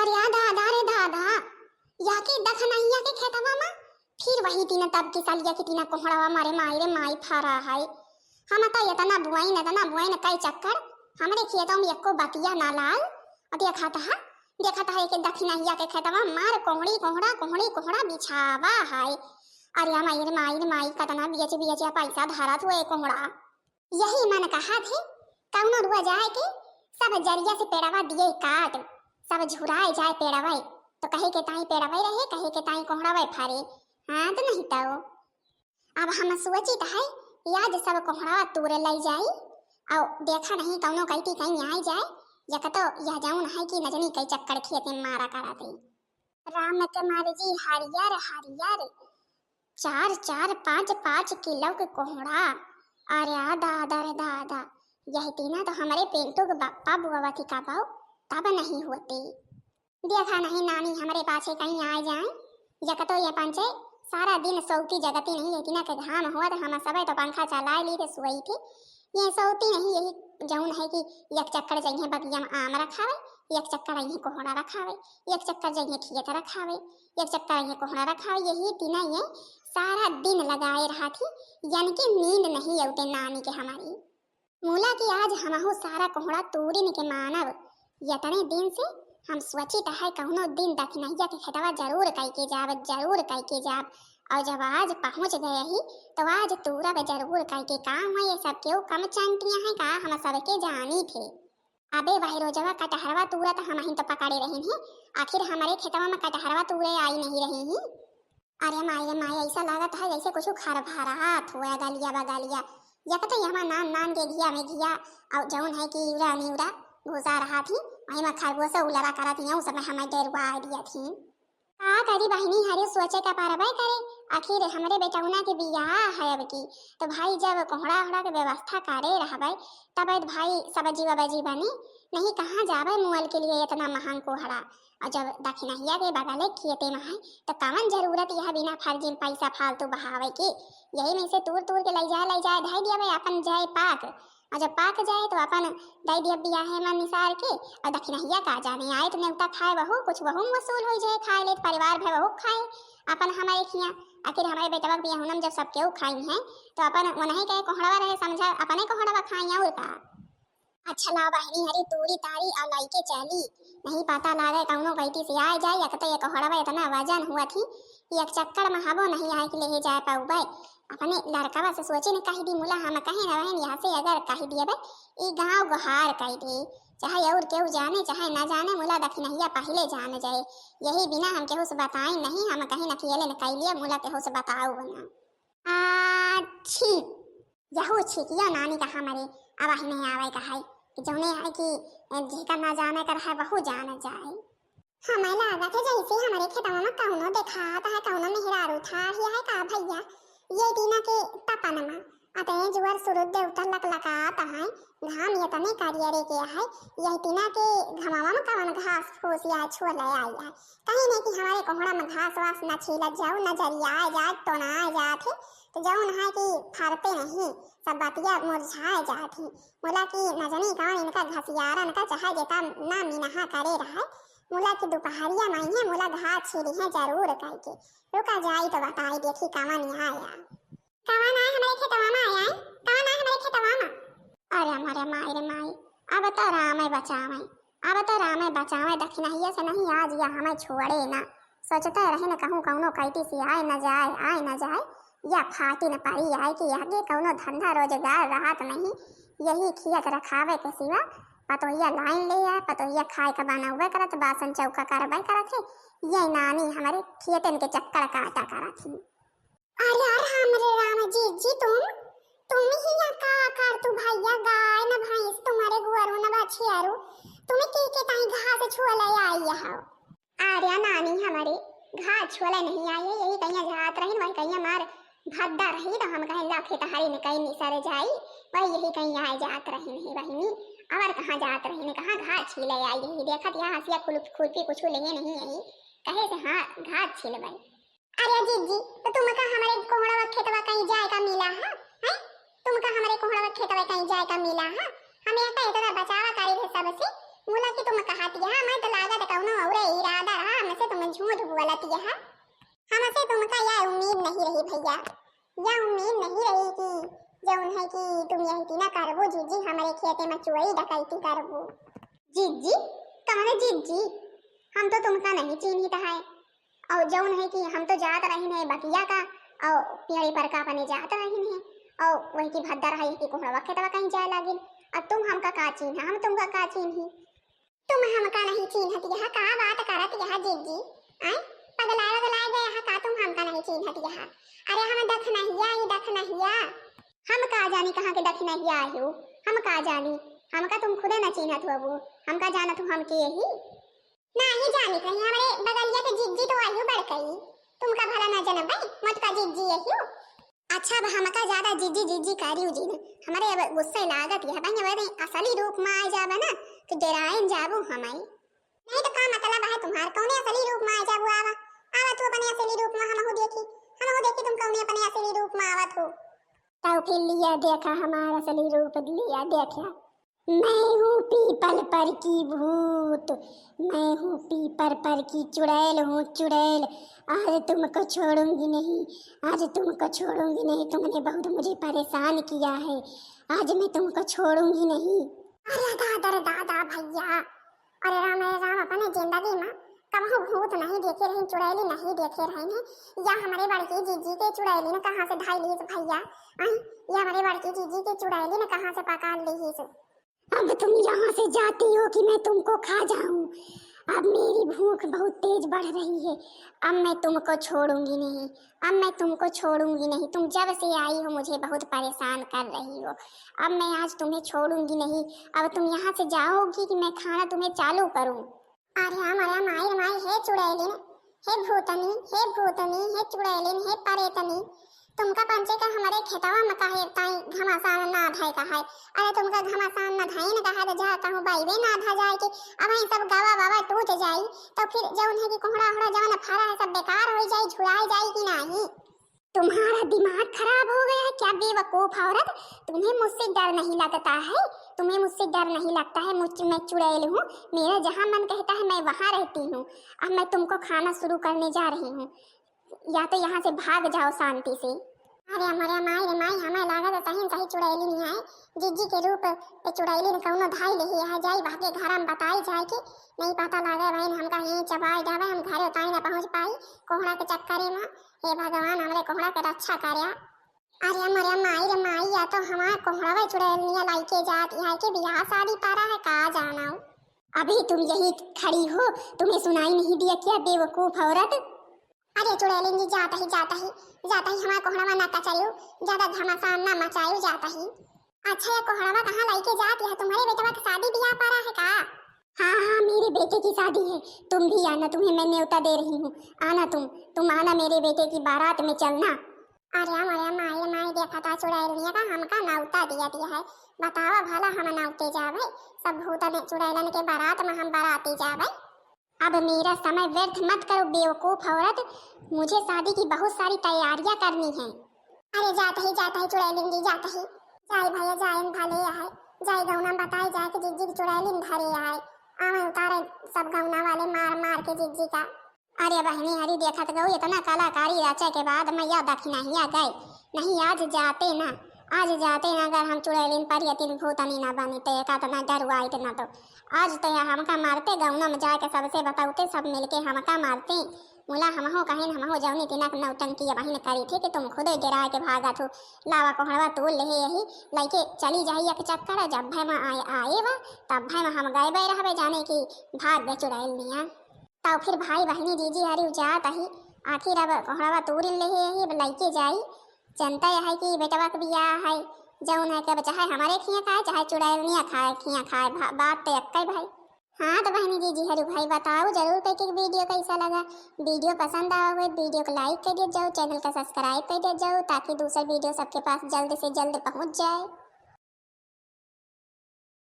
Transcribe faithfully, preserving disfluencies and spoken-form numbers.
या दादा रे दादा, या के दखनहिया के खेतवा मा फिर वही तीन तब की सालिया के तीन कोहड़वा मारे माई रे माई फरा है। हम तो इतना बुआइन, इतना बुआइन कई चक्कर, हमरे खेतवा मा एको बतिया ना लाल। और देखत है, देखत है कि दखनहिया के खेतवा मार कोहड़ी कोहड़ा, कोहड़ी कोहड़ा बिछावा है। अरे माई रे माई रे माई, कतना बियच बियच पैसा धरत हुए कोहड़ा। यही मन कहा थे, कौनो रुआ जाए के सब जरिया से पेड़वा दिए काट, सब झुराए जाए पेड़वे, तो कहे के ताई पेड़वे रहे, कहे के ताई कोहड़वे फरे। हाँ, तो नहीं तो। अब हम सोचित है, आज सब कोहड़वा तूरे लई जाई, और देखा नहीं कौनो कइती कहीं आई जाए, यक तो यह जौन है कि नजनी कई चक्कर खेते मारा करा दे। राम के मर्जी हरियर हरियर, चार चार पाँच पाँच किलो के कोहड़ा। अरे आ दादा रे दादा, यही तीना तो हमरे पिंटू के बप्पा बुआवत ही का बाऊ, तब नहीं होते। देखा नहीं नानी हमरे पाछे कहीं आ जाए। यक तो ये पंचे सारा दिन सौती जगती नहीं, ये तीना के घाम हुआ तो हम सबे तो पंखा चलाए ली थे, सोई थी। ये सौती नहीं, यही जौन है कि एक चक्कर जइहे बगिया में आम रखावे, एक चक्कर अइहे कोहड़ा रखावे, एक चक्कर जइहे खेत रखावे, एक चक्कर अइहे कोहड़ा रखावे, यही तीना ये सारा दिन लगाए रहा थी, यानी कि नींद नहीं अउते नानी के हमारी। मुला कि आज हमहू सारा कोहड़ा तूरिन के मानब। यतने दिन से हम सोचित है, कौनो दिन दखिनहिया के खेतवा जरूर कई के जाब, जरूर कई के जाब। और जब आज पहुँच गए ही, तो आज तूरब जरूर कई के। का हुआ, ये सब केहू कम चंटिया हैं का? हम सबके जानी थे। अबे वही रोजवा कटहरवा तूरत हमहिन तो पकड़े रहिन है, आखिर हमरे खेतवा में कटहरवा तूरे आई नहीं रही ही। अरे माई रे माई, ऐसा लागत है जैसे कुछ खरभरात हुआ गलिया बगलिया। यक तो यहाँ नान नान के घिया में घिया, और जौन है कि इवरा निवरा घुसा रहा थी, वही में खरगोश उलरा करत ही, उस समय हमें डेरवा दिया थी। का करी बहिनी, हरे सोचे का पारबे करे, आखिर हमरे बेटौना के बियाह है अब की, तो भाई जब कोहड़ा ओहड़ा के व्यवस्था करे रहबे, तब भाई सब्जी वब्जी बनी, नहीं कहाँ जाबे मुअल के लिए इतना महंग कोहड़ा। और जब दखिनहिया के बगले खेते में है, तो कवन जरूरत यह बिना फर्जी में पैसा फालतू बहावे के? यही में से तूर तूर के लई जाए, लई जाए, धई दिया अपन जाए पाक। और जब पाक जाए तो अपन दई दिया बियाहे में निसार के। और दखिनहिया का जाने, आए तो नेवता खाए वहू, कुछ वहू में वसूल हो जाए, खाए ले तो परिवार भर वहू खाए अपन हमारे खिया। आखिर हमारे बेटवा के बियाहुनम जब सब केहू खाई हैं, तो अपन वनही के कोहड़वा रहे समझा, अपने कोहड़वा खाई और का। अच्छा ला बहिनी, हरी तूरी तारी और लइके चली, नहीं पता लागे कौनो गलती से आए जाए। एक तो ये कोहड़वा इतना वजन हुआ थी कि एक चक्कर में हबो नहीं आए कि ले जाए पाउबे। अपने लड़कवा से सोचे ने कह दी मुला, हम कहे न बहन, यहाँ से अगर कह दिए बे, ई गाँव गुहार कह दे, चाहे और केहू जाने चाहे ना जाने, मुला दखिनहिया पहले जान जाए। यही बिना हम केहू से बताए नहीं, हम कहीं न अकेले न कैलिए, मुला केहू से बताओ ना। आ, छी, यहू छिकिया नानी का हमरे अब नहीं आवे का है कि जौने है कि जेकर ना जाने कर है वहू जान जाए। हमें लागत है जैसे हमरे खेतवा में कौनो देखात है, कौनो मेहरारू था ही है का भैया, ये दीना के तपन में। अतने जुअर सूरज देवता लकलकात है, घाम ये तने करियरे के है, ये दीना के घमवा में कौन घास फूस या छोले आई है। कहीं नहीं कि हमारे कोहड़ा में घास वास न छीलत जाओ, न जरियाए जात, टोनाए जात है, तो जौन है कि फरते नहीं, सब बतिया मुरझाए जात ही। मुला की नजनी कौन इनका घसियारन का चाहे जेता ना मिनहा करे रहे, मुला की दुपहरिया में है, मुला घास छीली है जरूर करके। रुका जाई तो बताई देखी कवन आया। कवन आए हमारे खेतवा में आया है? कवन आए हमारे खेतवा में? अरे मारे माई रे माई, अब तो राम है बचावे। अब तो रामे बचावे, दखिनहिया से नहीं आज या हमें छोड़े ना। सोचते रहे न कहूँ कौनो कैती से आए न जाए, आए न जाए, या फाटी न पड़ी आए कि आगे कौनो धंधा रोजगार रहत नहीं, यही खियत रखावे के सिवा। पतोहिया लाइन ले आए, पतोहिया खाए का बनावे करत, बासन चौका करबे करत है, ये नानी हमारे खेतन के चक्कर काटा करत ही। अरे राम रे राम, जीजी तुम, तुम ही या का कर तू भैया, गाय न भैंस तुम्हारे गुअरू न बछियारू, तुम्हें के के ताई घास छुअले आई हो? अरे नानी हमारे घास छुअले नहीं आई है, यही कहीं जात रही, वही कहीं मार भद्दा रही तो हम कहें लाखे तहारी ने कहीं निसर जाई, वही यही कहीं आए जात रही नहीं बहिनी, और कहाँ जात रही ने कहाँ घास छीले आई, यही देखत यहाँ हंसिया खुल-, खुरपी कुछ लेहे नहीं आई, कहे से हाँ घास छीलबे। अरे जिज्जी, तो तुमका हमरे कोहड़वा खेतवा कहीं जाए का मिला है? हैं? तुमका हमरे कोहड़वा खेतवा कहीं जाए का मिला है? हमें का इतना बचावा करी थे सबसे, मुला की तुम कहत यहाँ, मैं तो लागत कौनो औरे ही यह हमसे तुमका यह उम्मीद नहीं रही भैया, यह उम्मीद नहीं रही कि जौन है कि तुम यह इतना करबो जीजी, हमरे खेते में चोरी डकैती करबो। जीजी? कौन जीजी? हम तो तुमका नहीं चीन्हित है। और जौन है कि हम तो जात रहिन है बगिया का, और पेड़ी पर का अपने जात रहिन है, और वही की भद्दा रहा कि कोहड़ा वक्त कहीं जाए लागिन। अब तुम हमका का चीन्हा, हम तुमका का चीन्ही? तुम हमका नहीं चीन्हत यह, का बात करत यह जीजी? आय, पगलाए वगलाए गए यह का, तुम हमका नहीं चीन्हत यह? अरे हम दखनहिया ही दखनहिया। हम का जानी कहाँ के दखनहिया आए हो, हम का जानी, हमका तुम खुदे न चीन्हत हो, हमका जानत हो हम के यही? नाही जानी कहीं, हमरे बगलिया के जीजी तो आयु बढ़ गई। तुमका भला ना जनबै, मोटका जीजी यही। अच्छा, अब हमका ज्यादा जीजी जीजी करियो जिन, हमरे अब गुस्से लागत यह बहिन, अब असली रूप में आ जाबे ना तो डेरायन जाबो हम। नहीं तो का मतलब है तुम्हार, कौने असली रूप में आ जाबो? आवा, आवा तू अपने असली रूप में, हमहू देखी, हमहू देखी तुम कौने अपने असली रूप में आवत हो। तब फिर लिया देखा हमारा असली रूप, लिया देखा। मैं हूँ पीपल पर की भूत, मैं हूँ पीपल पर की चुड़ैल हूँ, चुड़ैल। आज तुमको छोड़ूंगी नहीं, आज तुमको छोड़ूंगी नहीं, तुमने बहुत मुझे परेशान किया है, आज मैं तुमको छोड़ूंगी नहीं। अरे दादा रे दादा भैया, अरे राम रे राम, अपने जिंदगी में कबहू भूत नहीं देखे रही, चुड़ैली नहीं देखे रही है। या हमरे बड़की जीजी के चुड़ैली ने कहाँ से धाई लीस भैया? आई, या हमरे बड़की जीजी के चुड़ैली ने कहाँ से पकड़ लीस? अब तुम यहाँ से जाती हो कि मैं तुमको खा जाऊं? अब मेरी भूख बहुत तेज बढ़ रही है, अब मैं तुमको छोड़ूंगी नहीं, अब मैं तुमको छोड़ूंगी नहीं। तुम जब से आई हो मुझे बहुत परेशान कर रही हो, अब मैं आज तुम्हें छोड़ूंगी नहीं। अब तुम यहाँ से जाओगी कि मैं खाना तुम्हें चालू करूं? अरे हम, अरे माई रे माई, हे चुड़ैलिन, हे भूतनी, हे भूतनी, हे चुड़ैलिन, हे परेतनी, तुमका पंचे का हमरे खेतवा में काहे ताई घमासान ना धय का है? अरे तुमका घमासान ना धइन का है तो जा कहूँ बाइबे ना धा जाए कि अब ई सब गवा ववा टूट जाई, तो फिर जौन है कि कोहड़ा ओहड़ा जौन फरा है सब बेकार हो जाई, झुराए जाई कि नाही? तुम्हारा दिमाग खराब हो गया है क्या बेवकूफ औरत? तुम्हें मुझसे डर नहीं लगता है? तुम्हें मुझसे डर नहीं लगता है? मुझ, मैं चुड़ैल हूँ, मेरा जहाँ मन कहता है मैं वहाँ रहती हूँ। अब मैं तुमको खाना शुरू करने जा रही हूँ, या तो यहाँ से भाग जाओ शांति से। अरे मरे माई रे माई, हमें लागत है सही सही चुड़ैली नहीं है, जीजी के रूप पे चुड़ैली ने कौनो धाई ले है, जाई वहाँ के घर में बताई जाए कि नहीं पता लागे बहन, हमका यहीं चबाई जावे, हम घरे उताई ना पहुँच पाई कोहड़ा के चक्करे में। हे भगवान, हमरे कोहड़ा के रक्षा करया। अरे मरे माई रे माई, या तो हमार कोहड़वा चुड़ैलिया लाइके जात, यहाँ के बियाह शादी पारा है का जाना। अभी तुम यही खड़ी हो, तुम्हें सुनाई नहीं दिया क्या बेवकूफ औरत? अरे चुड़ैलिन जी, जाता ही, जाता ही, जाता ही, हमार कोहड़वा ना कचायु, ज्यादा घमासान ना मचायु, जाता ही। अच्छा, ये कोहड़वा कहाँ लाइके जात है? तुम्हारे बेटवा के शादी बियाह पारा है का? हाँ, हाँ, मेरे बेटे की शादी है, तुम भी आना, तुम्हें मैं न्योता दे रही हूँ, आना तुम, तुम आना, मेरे बेटे की बारात में चलना। अरे, अरे, माई, माई, देखा था चुड़ैलिया का हमका न्योता दिया दिया है, बतावा भला हम न्योते जावे, सब भूतन चुड़ैलन के बारात में हम बाराती जावे। अब मेरा समय व्यर्थ मत करो बेवकूफ औरत, मुझे शादी की बहुत सारी तैयारियां करनी है। अरे जात ही, जात ही चुड़ैलिन जी, जात ही। जाई भैया, जाइन भले आए, जाई गौना में बताई जाए कि जीजी की चुड़ैलिन घरे आए। आवे उतारे सब गौना वाले मार मार के जीजी का। अरे बहनी हरी, देखत गऊ इतना कलाकारी रचे के बाद मैं या दखिनहिया गए। नहीं, आज जाते ना, आज जाते ना, अगर हम चुड़ैलिन पर यतिन भूतनी ना बनी तो एक आतना डरुआइत ना तो। आज तो यह हमका मारते, गौना में जाके सबसे बताउते, सब मिलके हमका मारते। मुला हमहू कहिन, हमहू जौनी तिनक नौटंकी अबहिन करी थी कि तुम खुदे डेराए के भागत हो। लावा कोहड़वा तोल लेहे यही, लइके चली जाई एक चक्कर, जब भय में आए, आए बा, तब भय में हम गए बे रहबे जाने की भाग गए चुड़ैल निया। तब फिर भाई बहिनी जीजी हरी जात ही, आखिर अब कोहड़वा तोरिन लेहे यही, अब लइके जाई। जनता यह है कि बेटवा के बियाह है, जौन है कि अब चाहे हमारे खिया खाए, चाहे चुड़ैल निया खाए, खिया खाए, भा-, बात तो एक्कै भाई। हाँ, तो बहनी जीजी हरी भाई बताओ जरूर कह के वीडियो कैसा लगा। वीडियो पसंद आवा हुए, वीडियो को like कर दिया जाओ, चैनल का subscribe कर दिया जाओ, ताकि दूसरा वीडियो सबके पास जल्द से जल्द पहुँच जाए।